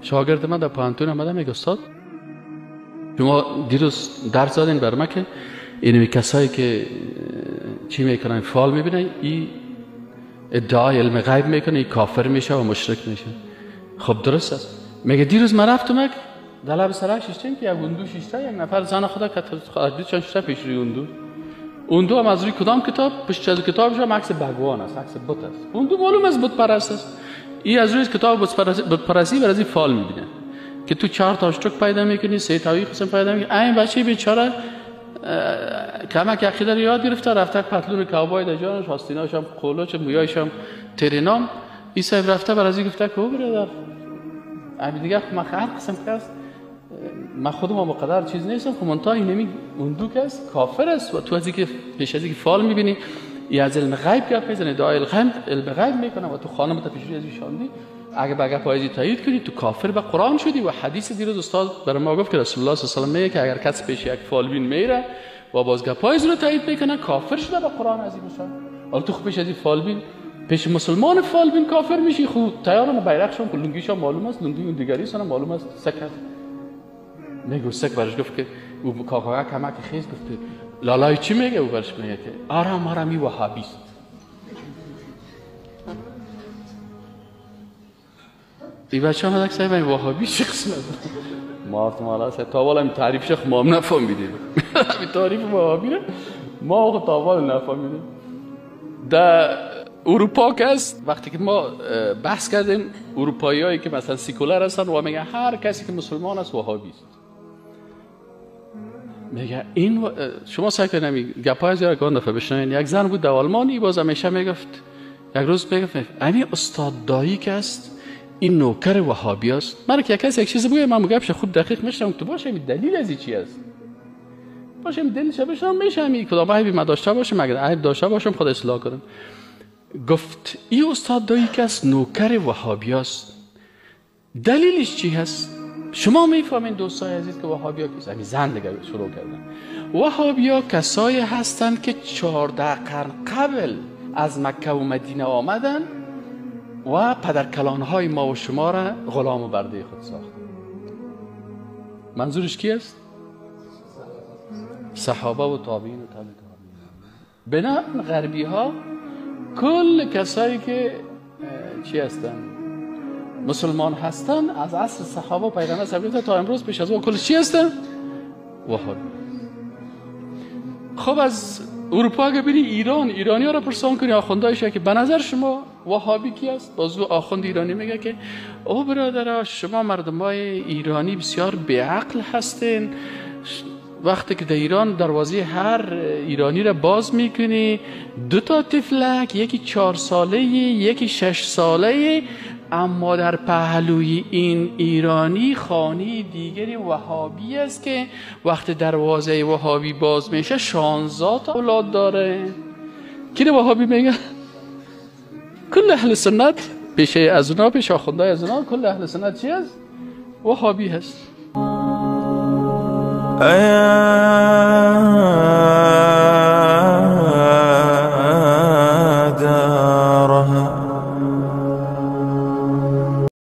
شاگرد من در پانتون آمده میگه استاد شما دیروز درس دادین بر من که اینمی کسایی که چی میکنن فال میبینن این ادعای علم غیب میکنه، این کافر میشه و مشرک میشه. خب درست است. میگه دیروز من رفتم یک در لب سرک شیشتیم که یک اندو شیشته، یک نفر زن خدا که چند شیشته پیش روی اندو، اندو هم از روی کدام کتاب پشت از کتابش هم عکس بگوان است، عکس بت است. اندو معلوم است بت پرست است. این از روی کتاب بت پرستی بر از این فال میبینه که تو 4 تا اشتک پیدا میکنی، 3 تا قسم پیدا میکنی. این بچه بیچاره کمک عقیده رو یاد گرفته، رفته پتلون کاوبای در جانش، آستیناش هم قولوچ، مویایش هم ترینام. این صاحب رفته بر از این گفته که او برادر همین دیگه من هر قسم که است من خودم هم قدر چیز نیستم، خب منتها این نمی اون که است کافر است و تو از اینکه پیش از اینکه فال میبینی یا از علم غیب گپ میزنی، ادعای علم غیب میکنه و تو خانم تا پیش روی از شاندی، اگه به گپ های تایید کنی تو کافر به قرآن شدی. و حدیث دیروز استاد برای ما گفت که رسول الله صلی الله علیه و آله میگه که اگر کس پیش یک فالبین میره و باز گپ های رو تایید میکنه کافر شده به قرآن عظیم شد. حالا تو خب پیش از این فالبین، پیش مسلمان فالبین کافر میشی، خب تیارم بیرقشون لنگیش معلوم است، لنگی اون دیگری سن معلوم است. سکت میگه سک برش گفت که او کاکا کمک خیز گفت لالای چی میگه؟ او برش میگه که آرام آرامی وهابی است. ای بچه هم صاحب این وهابی چه قسم است؟ ما گفتم حالا تا حالا این تعریفش ما هم نفهمیدیم. این تعریف وهابی رو ما خب تا حالا نفهمیدیم. در اروپا که است وقتی که ما بحث کردیم، اروپاییایی که مثلا سیکولر هستن و میگن هر کسی که مسلمان است وهابی است. میگه این شما سعی کنید گپای زیاد که دفعه بشنوین. یک زن بود در آلمان، باز همیشه میگفت، یک روز میگفت همین استاد دایی که است این نوکر وهابی است. من که کسی یک چیز بگه من گپش خوب دقیق میشنم تو باشه این دلیل از چی است، باشه دلیلش بشنم میشم این کدام عیبی من داشته باشم، اگر عیب داشته باشم خود اصلاح کنم. گفت این استاد دایی که است نوکر وهابی است. دلیلش چی هست؟ شما میفهمین دوستای عزیز که وهابیا کیست؟ همین زن دیگه شروع کردن. وهابیا کسایی هستند که 14 قرن قبل از مکه و مدینه آمدن و پدرکلانهای ما و شما را غلام و برده خود ساختن. منظورش کی است؟ صحابه و تابعین و تابع تابعین. بنا غربی ها کل کسایی که چی هستن؟ مسلمان هستن از عصر صحابه و پیغمبر صلی تا امروز پیش از او کل چی هستن؟ وهابی. خب از اروپا اگه بری ایران، ایرانی ها را پرسان کنی آخوندایش که به نظر شما وهابی کی است؟ باز او آخوند ایرانی میگه که او برادرها شما مردمای ایرانی بسیار بیعقل هستین. وقتی که در ایران دروازه هر ایرانی را باز میکنی 2 تا طفلک، یکی 4 ساله یکی 6 ساله، اما در پهلوی این ایرانی خانه دیگری وهابی است که وقت دروازه وهابی باز میشه 16 تا اولاد داره. کی وهابی میگه؟ کل اهل سنت پیش از اونا، پیش آخوندهای از اونا، کل اهل سنت چی است؟ وهابی هست. يا